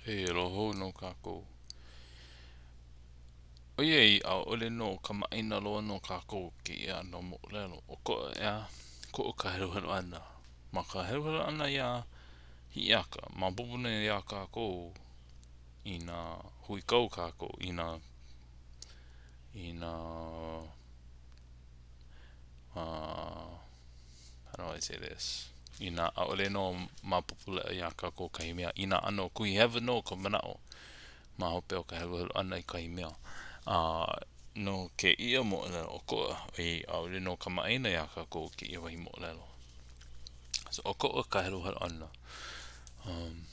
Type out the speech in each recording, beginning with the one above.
E aloha hou nō kākou. ʻOiai ʻaʻole nō kamaʻāina loa nō kākou i kēia ʻano moʻolelo, ʻokoʻa ʻeā koʻu ka heluhelu ʻana. Ma ka heluhelu ʻana iā Hiʻiaka, maopopo nō iā kākou inā huikau kākou, inā inā how do I say this? Inā ʻaʻole nō maopopo leʻa iā kākou kahi mea, inā ʻano kuhihewa nō ka manaʻo ma hope o ka heluhelu ʻana i kahi mea. A no kēia moʻolelo ʻokoʻa, ʻoiai ʻaʻole nō kamaʻāina iā kākou kēia wahi moʻolelo. So ʻokoʻa ka heluhelu ʻana. Um,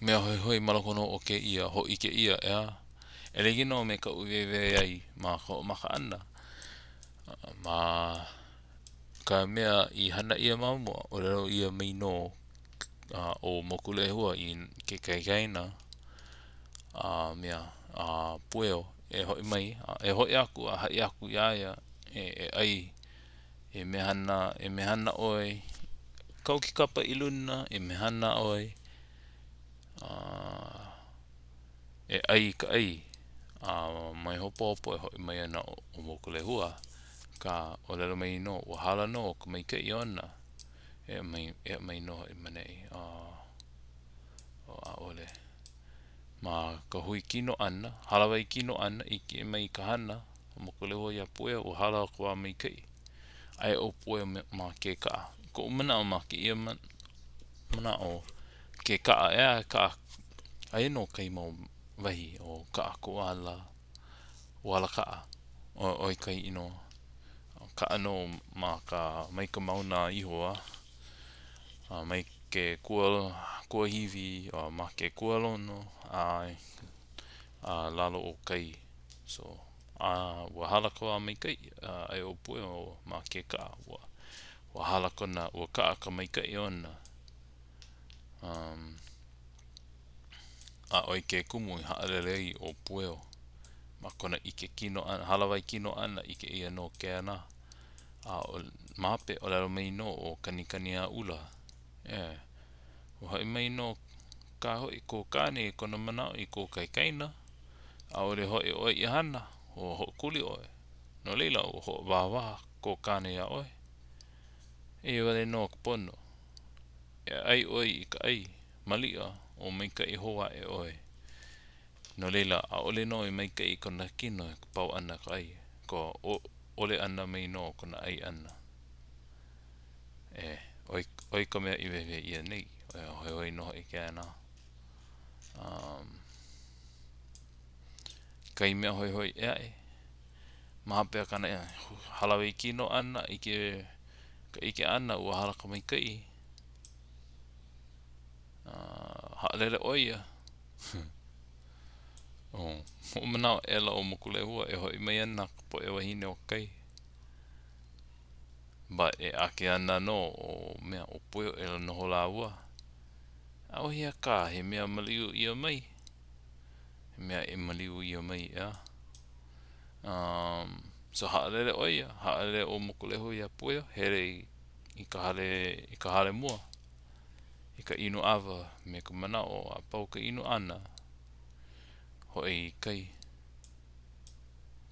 mea hoihoi ma loko nō o kēia hōʻike ʻia, ʻeā? E like nō me kaʻu i wehewehe ai ma ka hoʻomaka ʻana, ma ka mea i hana ʻia ma mua, ʻōlelo ʻia mai nō ʻo Mokulehua i ke kaikaina a mea a Pueo e hoʻi mai, e hoʻi aku a haʻi aku iā ia e ʻai, e mehana, e mehana ʻoe, kau ke kapa i luna, e mehana ʻoe, a e ʻai i ka ʻai, a mai hopohopo e hoʻi mai ana ʻo Mokulehua, akā ʻōlelo mai nō, ua hala nō ka maikaʻi ona, e mai, e mai nō hoʻi ma neʻi, a ʻaʻole. Ma ka hui kino ʻana, hālāwai kino ʻana, ʻike mai ka hana a Mokulehua iā Pueo, ua hala ka wā maikaʻi. Aia ʻo Pueo ma ke kaʻa. Koʻu manaʻo ma kēia manaʻo, ke kaʻa, ʻeā, kaʻa, aia nō kahi mau wahi o kaʻa koala, Ualakaʻa, ʻo ia kahi inoa. Kaʻa nō ma ka, mai ka mauna iho a, a mai ke kua, kuahiwi, a ma ke kualono, a, a lalo o kai. So, a ua hala ka wā maikaʻi, a aia ʻo Pueo ma ke kaʻa, ua, ua hala kona, ua kaʻa ka maikaʻi ona. Um, a ʻo ia ke kumu i haʻalele ai ʻo Pueo ma kona ʻike kino ʻana, hālāwai kino ʻana, ʻike ʻia nō kēlā. A ʻo ma hope, ʻōlelo mai nō ʻo Kanikaniaʻula, e, ua haʻi mai nō kā hoʻi kō kāne i kona manaʻo i kō kaikaina, ʻaʻole hoʻi ʻoe i hana, ua hoʻokuli ʻoe. No laila, ua hoʻowahāwahā kō kāne iā ʻoe. Eia wale nō ka pono. E ʻai ʻoe i ka ʻai, maliʻa, o maikaʻi hou aʻe ʻoe. No laila, ʻaʻole nō i maikaʻi kona kino i ka pau ʻana ka ʻai, ka ʻole ʻana mai nō o kona ʻai ʻana. E, ʻo ia ka mea i wehewehe ʻia nei, hoihoi nō hoʻi kēnā. Um, kahi mea hoihoi ʻē aʻe, ma hope o kāna hālāwai kino ʻana i ke ka ʻike ʻana ua hala ka maikaʻi, haʻalele ʻo ia. Oh, hoʻomanaʻo aʻela ʻo Mokulehua e hoʻi mai ana ka poʻe wāhine o kai. But e ake ana nō ʻo mea ʻo Pueo e noho lāua. ʻAʻohe akā he mea maliu ʻia mai. He mea e maliu ʻia mai, ʻeā? Um, so haʻalele ʻo ia, haʻalele ʻo Mokulehua iā Pueo, hele i, i ka hale, i ka hale mua, i ka inu ʻawa me ka manaʻo a pau ka inu ʻana, hoʻi i kai.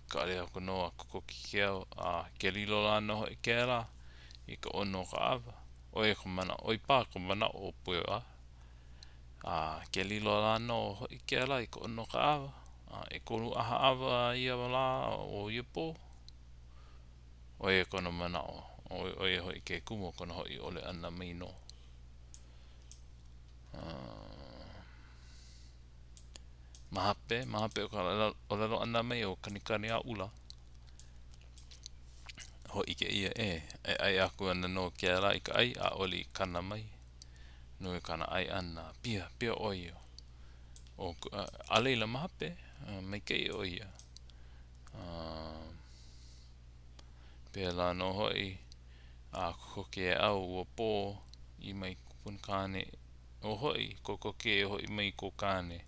Kaʻale aku nō a kokoke ke ao, a ke lilo lā nō hoʻi kēlā i ka ʻono o ka ʻawa. ʻO ia ka manaʻo, ʻoi paha ka manaʻo o Pueo, a A ke lilo lā nō hoʻi kēlā i ka ʻono o ka ʻawa, a ʻekolu ʻaha ʻawa ia lā o ia pō. ʻO ia kona manaʻo, ʻo ia hoʻi ke kumu o kona hoʻi ʻole ʻana mai nō. Ma hope, ma hope o ka ʻōlelo ʻana mai o Kanikaniaʻula, hōʻike ʻia ē, e ʻai aku ana nō kēlā i ka ʻai, ʻaʻole i kana mai. Nui kāna ʻai ʻana, pia, pia ʻo ia. ʻO, a laila ma hope, maikaʻi ʻo ia. Pēlā nō hoʻi, a kokoke e ao ua pō, ʻī mai kupunakāne, Ō hoʻi, kokoke e hoʻi mai kō kāne.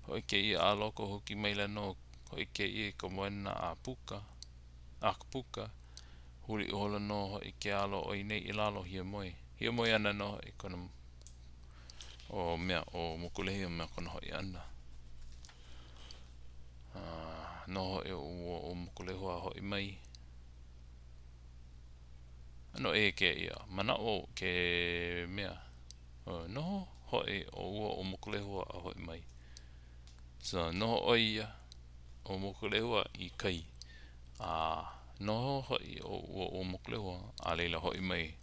Hoʻi kēia a loko, huki maila nō hoʻi kēia i ka moena a puka, a ka puka, huli ihola nō hoʻi ke alo o ia nei i lalo, hiamoe. Hiamoe ana nō hoʻi kona. ʻo mea, ʻo Mokulehia ma kona hoʻi ʻana. A noho hoʻi ua ʻo Mokulehua a hoʻi mai. ʻAno ʻē kēia manaʻo wau ke mea, noho hoʻi ʻo ua ʻo Mokulehua a hoʻi mai. So, noho ʻo ia ʻo Mokulehua i kai. A noho hoʻi ʻo ua ʻo Mokulehua a laila hoʻi mai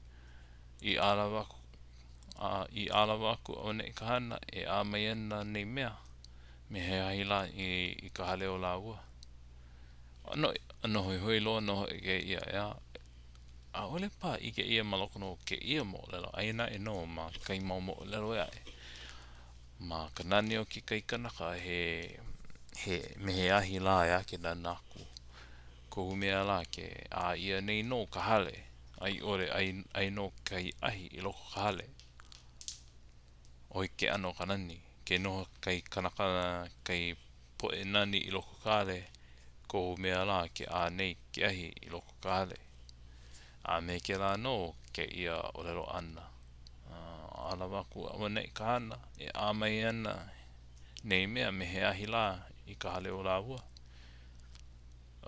i ʻalawa aku a i ʻalawa aku auaneʻi ka hana e ʻā mai ana nei mea me he ahi lā i, i ka hale o lāua. ʻAno, ʻano hoihoi loa nō hoʻi kēia, ʻeā. ʻAʻole paha ʻike ʻia ma loko nō o kēia moʻolelo, aia naʻe nō ma kekahi mau moʻolelo ʻē aʻe. Ma ka nani o kekahi kanaka, he, he, me he ahi lā e ake nana aku. Kohu mea lā ke ʻā ʻia nei nō ka hale, a i ʻole ʻai, ʻai nō kekahi ahi i loko o ka hale. ʻO i ke ʻano o ka nani, ke noho kahi kanaka, kahi poʻe nani i loko o ka hale, kohu mea lā ke ʻā nei ke ahi i loko o ka hale. A me kēlā nō kēia ʻōlelo ʻana, ʻalawa aku auaneʻi ka hana e ʻā mai ana nei mea me he ahi lā i ka hale o lāua.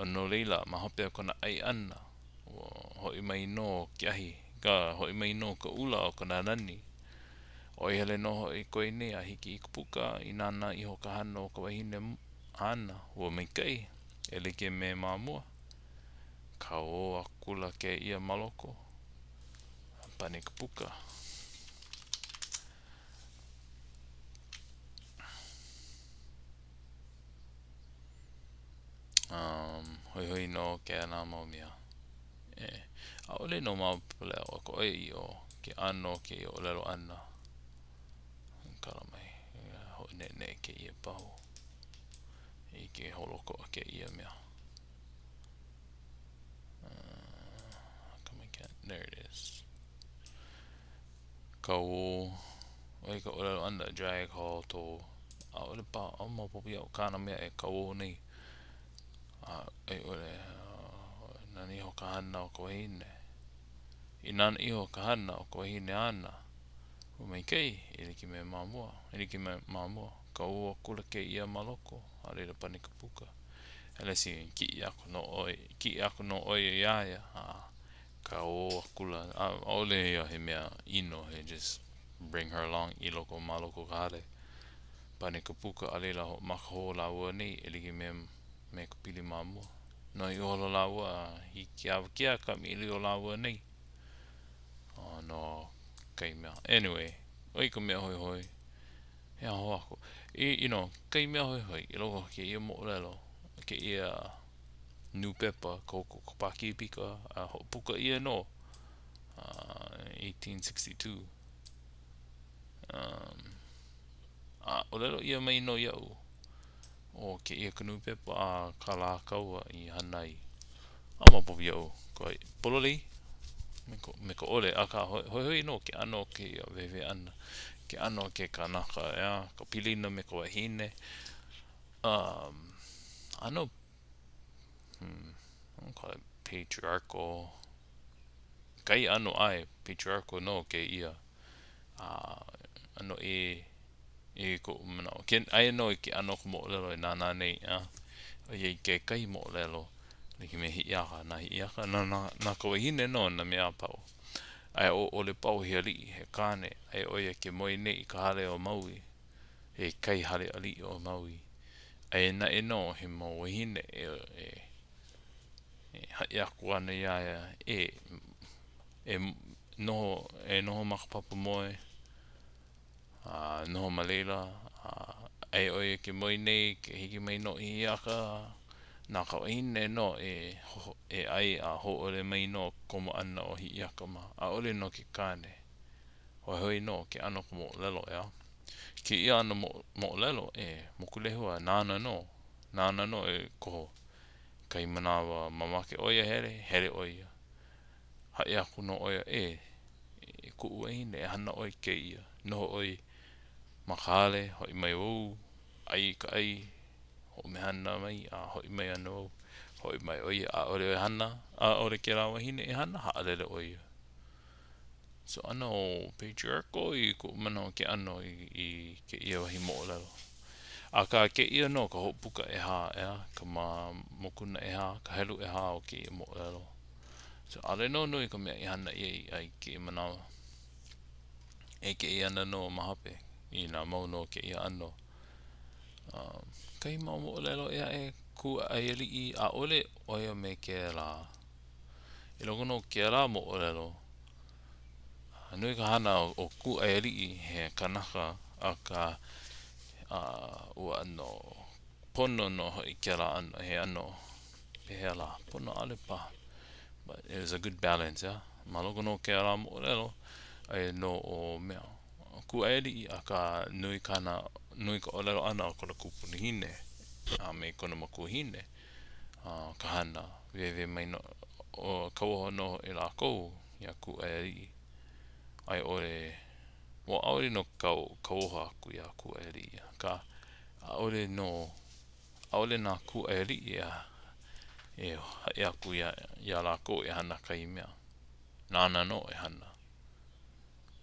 A no laila, ma hope o kona ʻai ʻana, ua hoʻi mai nō ke ahi, ka hoʻi mai nō ka ʻula o kona nani. ʻOi hele nō hoʻi koe nei a hiki i ka puka i nānā iho ka hana o ka wahine āna, ua maikaʻi, e like me ma mua. Kauō akula kēia ma loko, a pane ka puka. Um, hoihoi nō kēlā mau mea. E, ʻaʻole nō maopopo leʻa ʻo ka ʻoiaʻiʻo ke ʻano o kēia ʻōlelo ʻana. Kala mai, hoʻoneʻeneʻe kēia pahu. I ke holokoʻa kēia mea. Uh, how come I can't? There it is. Kauō, ʻo ia ka ʻōlelo ʻana, drag, haul, tow. ʻAʻole paha, ʻaʻole maopopo iaʻu kāna mea e kauō nei. A i ʻole, nani iho ka hana o ka wahine. I nānā iho ka hana o ka wahine āna, ua maikaʻi e like me ma mua, e like me ma mua. Kauō akula kēia ma loko, a laila pane ka puka. Let's see, kiʻi aku nō ʻoe, kiʻi aku nō ʻo ia iā ia, a kauō akula, ʻaʻole ia he mea ʻino, he just bring her along i loko ma loko o ka hale. Pane ka puka, a laila hoʻomaka hou lāua nei e like me me ka pili ma mua. Noho ihola lāua a hiki awakea ka ʻīlio lāua nei. Oh, no kahi mea. Anyway, ʻo ia ka mea hoihoi. He aho aku. I, you know, kahi mea hoihoi i loko o kēia moʻolelo, kēia nūpepa, ka Hoku o ka Pākīpika, a hoʻopuka ʻia nō uh, 1862. Um, a ʻōlelo ʻia mai nō iaʻu, ʻo kēia ka nūpepa a Kalākaua i hana ai. A maopopo iaʻu ka pololei me ka, me ka ʻole, akā hoihoi nō ke ʻano o kēia wehewehe ʻana, ke ʻano o ke kanaka, ʻeā, ka pilina me ka wahine. Um, ʻano, hmm, I don't call it patriarchal. Kahi ʻano ʻae, patriarchal nō kēia. A ʻano ʻē i koʻu manaʻo. Ke, aia nō i ke ʻano o ka moʻolelo e nānā nei, ʻeā? ʻOiai kekahi moʻolelo, like me Hiʻiaka, na Hiʻiaka, na, na, na ka wahine nō nā mea a pau. Aia ʻo ʻOlepau he aliʻi, he kāne, aia ʻo ia ke moe nei i ka hale o Maui, he kai hale aliʻi o Maui. Aia naʻe nō he mau wāhine e, e, e haʻi aku ana iā ia, e, e noho, e noho ma ka papa moe, a noho ma laila, a aia ʻo ia ke moe nei, ke hiki mai nō ʻo Hiʻiaka, na ka wahine nō e e ʻae a hōʻole mai nō komo ʻana o Hiʻiaka mā, ʻaʻole no ke kāne. Hoihoi nō ke ʻano o ka moʻolelo, ʻeā? Kēia ʻano moʻolelo, e Mokulehua, nāna nō, nāna nō e koho. Kahi manawa mamake ʻo ia hele, hele ʻo ia. Haʻi aku nō ʻo ia, E, e kuʻu wahine, e hana ʻoe i kēia. Noho ʻoe ma ka hale, hoʻi mai wau, ʻai i ka ʻai, hoʻomehana mai, a hoʻi mai ana wau. Hoʻi mai ʻo ia, ʻaʻole e hana, ʻaʻole kēlā wahine e hana, haʻalele ʻo ia. So ʻano patriarchal i koʻu manaʻo ke ʻano i, i kēia wahi moʻolelo. Akā, kēia nō ka hoʻopuka ʻehā, ʻeā, ka ma mokuna ʻehā, ka helu ʻehā o kēia moʻolelo. So ʻaʻole nō nui ka mea i hana ʻia i, a i kēia manawa. E ʻike ʻia ana nō ma hope, inā mau nō kēia ʻano. Um, kahi mau moʻolelo ʻē aʻe, Kūʻaialii, ʻaʻole ʻo ia me kēlā. I loko nō o kēlā moʻolelo, nui ka hana o Kūʻaialii he kanaka, akā ua ʻano pono nō hoʻi kēlā ʻano, he ʻano pehea lā, pono ʻaʻole paha, but it was a good balance, yeah? Ma loko nō o kēlā moʻolelo, aia nō ʻo mea, ʻo Kūʻaialii, akā nui kāna, nui ka ʻōlelo ʻana o kona kupunahine a me kona makuahine. ka hana, wēwē mai nō, kauoha nō hoʻi lākou iā Kūʻaialii, a i ʻole, ua ʻaʻole nō kau, kauoha aku iā Kūʻaialii, akā, ʻaʻole nō, ʻaʻole na Kūʻaialii e, e haʻi aku iā, iā lākou e hana kahi mea. Nāna nō e hana.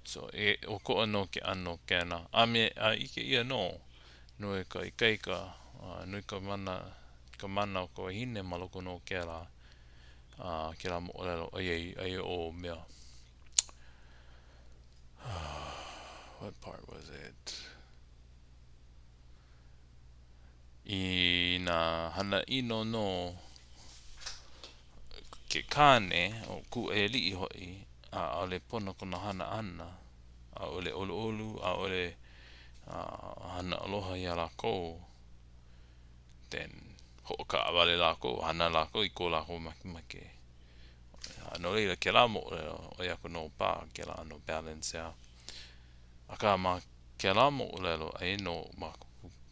So, e ʻokoʻa nō ke ʻano kēnā. A me, a ʻike ʻia nō, nui ka ikaika, a nui ka mana, ka mana o ka wahine ma loko nō o kēlā, a kēlā moʻolelo ʻoiai, aia ʻo mea. What part was it? Inā hana ʻino nō ke kāne, ʻo Kūʻaialii hoʻi, a ʻaʻole pono kona hana ʻana, ʻaʻole ʻoluʻolu, ʻaʻole hana aloha iā lākou, then hoʻokaʻawale lākou, hana lākou i ko lākou makemake. A no laila, kēlā moʻolelo, ʻoi aku nō paha kēlā ʻano balance, ʻeā. Akā, ma kēlā moʻolelo, aia nō ma,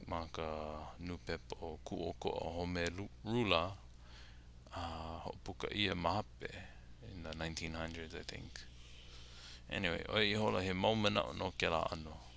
ma ka nūpepa ʻo Kūʻokoʻa Home Rula, a hoʻopuka ʻia ma hope in the 1900s, I think. Anyway, ʻo ia ihola he mau manaʻo no kēlā ʻano.